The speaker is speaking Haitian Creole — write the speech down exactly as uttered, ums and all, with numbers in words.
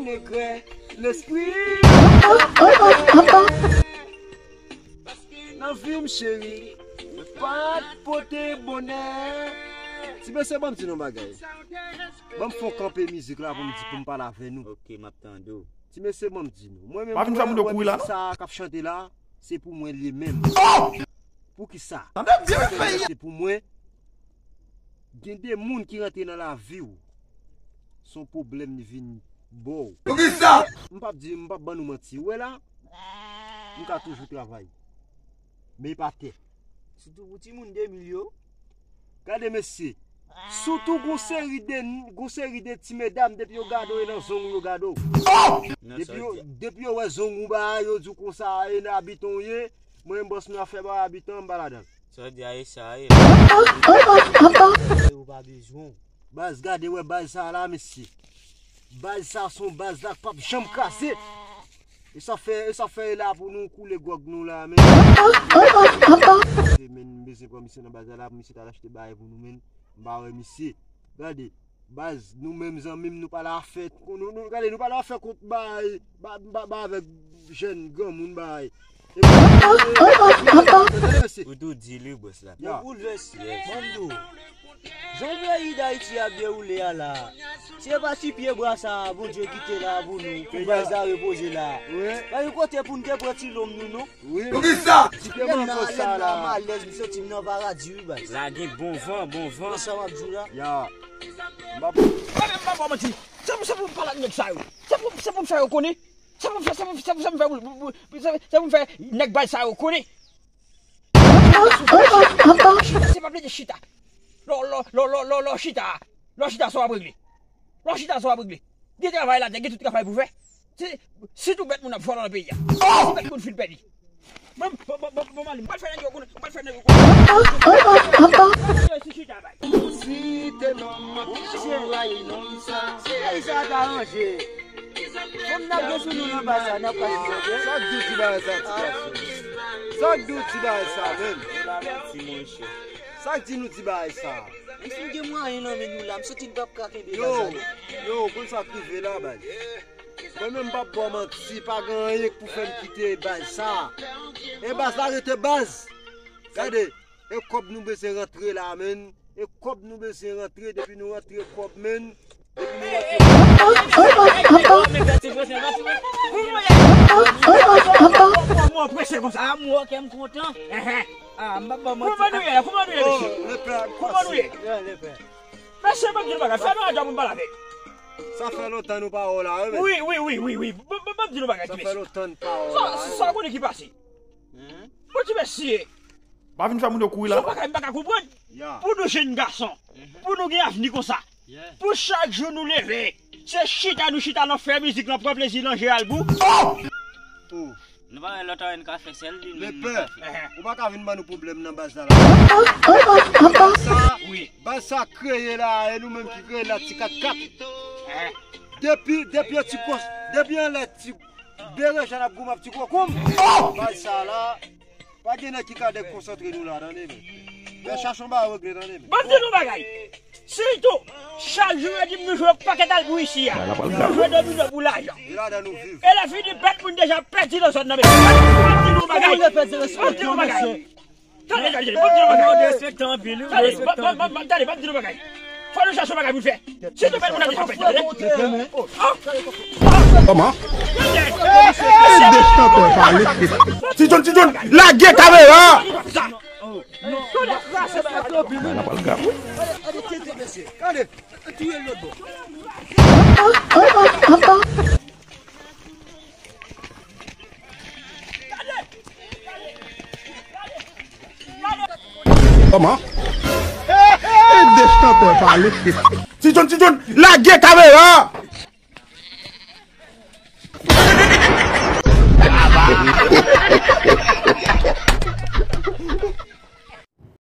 Negrè, lespri. Nan vi m cheri, ou pa t pote bonè. Ti mesye, ban m di nou bagay. Ban m fè yon kanpe mizik la pou m di, pou m pale avè nou. Ok, m ap tande w. Ti mesye, ban m di nou. Mwen menm, mwen wè mizik sa k ap chante la, se pou mwen li menm. Poukisa? Se pou mwen, gen de moun ki rantre nan lavi w, se yon pwoblèm li vin ba w. Poukisa? M p ap di, m p ap ban nou manti. Ou wè la, m ka toujou travay. Men e pa tè. Sitou pou timoun de mil yo. Gade mesye. Sitou gon seri de, gon seri de ti medam, depi yo gade w, e nan zong ou yo gade w. Depi yo, depi yo wè zong ou ba, yo di w konsa, e nan abitan w ye. Mwen menm bòs mwen ap fè bagay abitan, m pa ladan l. Sa w di a e sa ye. Ou pa bezwen w. Baz, gade, wè baz sa la, mesye. Baz sa se yon baz la k p ap janm kraze. E sa fè, e sa fè e la pou nou koule gwòg nou la, men. Men, m bezwen pran misye nan baz la, la pou misye t al achte bagay pou nou, men. M pa wè misye. Gade, baz, nou menm zanmi m, nou pa la fè, nou, nou, gade, nou pa la fè kont bay, ba, ba, ba avèk jèn granmoun bay. Ou tou di li, bòs la. Yo boulvèse. Yes. Ban m di w. Jan peyi Dayiti ap dewoule a la, se pa ti pye bwa sa a Bondye kite la pou nou, pou baz la repoze la. Pa gen kote pou n te pran ti lonm nou, non. Poukisa? Ti pye mango sa la. Lè m nan malèz, m santi m nan paradi, wi, baz. La gen bon van, bon van. Nan sa m ap di w la. Ya. M pa, m pa ba w manti. Se pou, se pou m pale ak nèg sa yo. Se pou, se pou m fè yo konnen. Se pou m fè, se pou, se pou, se pou m fè, se pou m fè nèg baz sa yo konnen. Chita, se pa plede chita. Lò, lò, lò, lò, lò, lò, chita. Lò, chita, sa w ap regle. Lò, chita, sa w ap regle. Gen travay latè, gen tout travay pou fè. Si, si tou bèt moun ap vòlò nan peyi a. Si bèt moun fin pèdi. Mwen, bon, bon, bon, bon, mwen pral fè nèg yo konnen, mwen pral fè nèg yo konnen. Yo si chita, bay. Ou si te nonm ki chou ray nonm sa. Peyi sa ta ranje. Fò n ap gen sou nou nan baz sa, n ap ka sou zòt, wi. Sa k di w ti bagay sa, ti gason? Sa k di w ti bagay sa, menm? Ou la mèsi, monchè. Sa k di nou ti bagay sa? Men si n gen mwayen nan men nou la, m santi n p ap ka kenbe baz la, non. Yo, yo, konn sa k rive la, baz? Mwen menm, m p ap ba w manti, pa gen anyen k pou fè m kite baz sa. E baz la rete baz. Gade, e kòb nou bezwen rantre la, menn. E kòb nou bezwen rantre, depi nou rantre kòb, menn. Depi nou rantre kòb. Mwen prese konsa. Ah, mwen, kè m kontan. Ah, m pa ba w manti. Kòman nou ye la? Kòman nou ye, mesye? Kòman nou ye? Mesye, ban m di nou bagay. Fè nou radyo pou m pale avè nou. Sa fè lontan nou pa wè w la, wi, men. Wi, wi, wi, wi, wi. Ban, ban, ban m di nou bagay, ti mesye. Sa fè lontan n pa wè w la, wi. Sa, sa w konnen ki pase? Bon, ti mesye. Pa vin fè moun yo kouri la. Se yon bagay m pa ka konprann. Pou nou jenn gason, pou nou gen avni konsa, pou chak jou nou leve, se chita nou chita, n ap fè mizik, n ap pran plezi nan je albou. Nou pa wè lòt anyen n ka fè, sèl li menm nou ka fè. Ou pa ka vin ban nou pwoblèm nan baz la la. Baz sa, baz sa kreye la, e nou menm ki kreye la, ti kat kat. Depi, depi yon ti kòs, depi yon lè ti Berejèn ap goumen ap ti kokoum. Bay sa la. Pa gen nèg ki ka dekonsantre nou la, tande, men. Fè chache yon bagay regle, tande, men. Ban m di nou bagay. Sitou, chak jou yo di m nou jwe yon pakèt albou isi a. Nou jwe domino pou lajan. E ladan nou viv. E lè fini, bèt moun deja pèdi nan zòn nan, men. Ban m di nou bagay. Ban m di nou bagay. Tande, tande, tande, ban m di nou bagay. Tande, ban, ban, ban, ban, tande, ban m di nou bagay. Fò nou chache yon bagay pou n fè. Si nou fè moun nan deja pèdi, tande. Kòman? Tande. Ti John, Ti John, lage kamera! N ap al gade. Tande, touye l lòt bò. Kòman? Ede chantè pale. Ti John, Ti John, lage kamera!